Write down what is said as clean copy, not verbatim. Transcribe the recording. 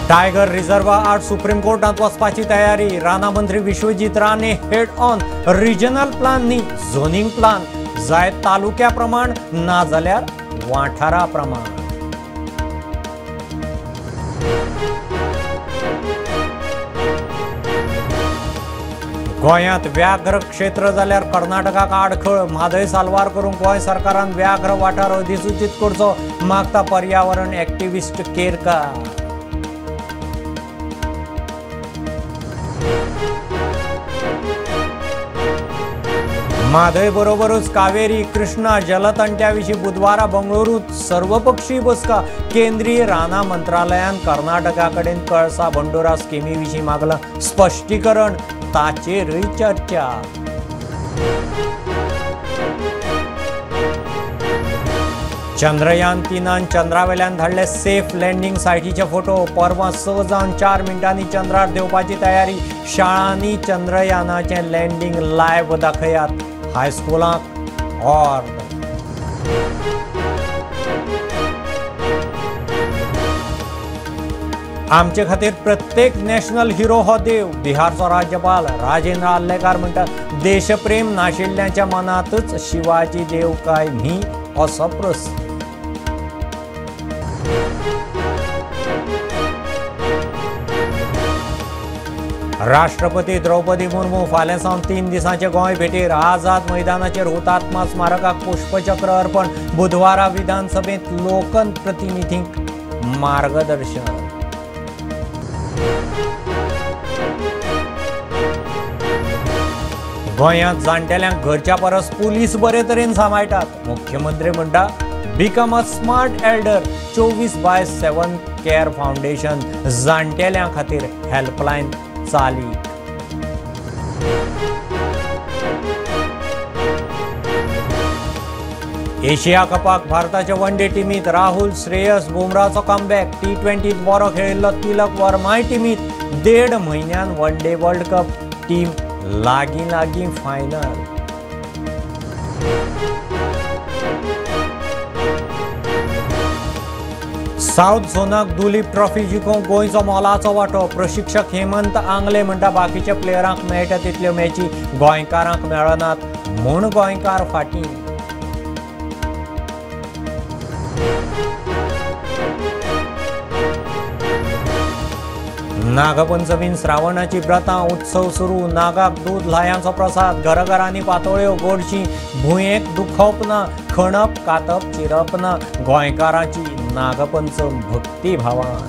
Tiger रिझर्वा आड supreme कोर्टांत वचपाची तयारी. रानां मंत्री Vishwajit Rane head on. Regional plan न्ही, झोनिंग प्लान जाय तालुक्या प्रमाण ना जाल्यार वाठारा प्रमाण. गोंयांत व्याघ्र क्षेत्र जाल्यार कर्नाटकाक आडखळ. म्हादय साल्वार करूंक गोंय सरकारान व्याघ्र वाठार अधिसूचीत करचो, मागता पर्यावरण एक्टिविस्ट केरकार. म्हादय बरोबरूच कावेरी कृष्णा जलतंट्या विशीं बुधवारा बंगळुरूंत सर्वपक्षीय बसका. केंद्रीय रानां मंत्रालयान कर्नाटका कडेन कळसा भंडुरा स्किमी विशीं मागलां स्पश्टीकरण, ताचेरय चर्चा. चंद्रयान 3 चंद्रावेल्यान धाडले सेफ लँडिंग सायटीचे फोटो. परवां 6 जावन 4 मिनटांनी चंद्रार देंवपाची तयारी. शाळांनी चंद्रयानाचें लँडिंग लायव्ह दाखयात, हायस्कुलांक ऑर्द. आमचे खातीर प्रत्येक नॅशनल हिरो हो देव. बिहारचो राज्यपाल राजेंद्र आर्लेकार म्हणटा देशप्रेम नाशिल्ल्यांच्या मनांतच शिवाजी देव काय न्ही असो प्रस्न. राष्ट्रपती द्रौपदी मुर्मू फाल्यां सावन 3 दिसांचे गोंय भेटीर. आझाद मैदानाचेर हुतात्मा स्मारकाक पुष्पचक्र अर्पण. बुधवारा विधानसभेंत लोकप्रतिनिधींक मार्गदर्शन. गोंयांत जाणटेल्यांक घरच्या परस पुलीस बरे तरेन सांबाळटात. मुख्यमंत्री म्हणटा become a smart Elder. 24/7 care foundation जाणटेल्यां खातीर हेल्पलायन चालीक. एशिया कपाक भारताच्या वन डे टिमीत राहुल, श्रेयस, बुमराचो कमबॅक. T20 बरो खेळिल्लो तिलक वर्माय टिमीत. 1.5 म्हयन्यान one day world cup team लागीं लागीं फायनल. सावथ झोनाक दुलीप ट्रॉफी जिखूंक गोंयचो मोलाचो वांटो. प्रशिक्षक हेमंत आंगले म्हणटा बाकीच्या प्लेयरांक मेळटा तितल्यो मॅची गोंयकारांक मेळनात म्हूण गोंयकार फाटीं. नागपंचमीन श्रावणाची व्रतां उत्सव सुरू. नागाक दूद ल्हायांचो प्रसाद. घराघरांनी पातोळ्यो गोडशी. भुंयेक दुखोवप ना, खणप कातप चिरप ना. गोंयकारांची नागपंचम भक्तिभावान.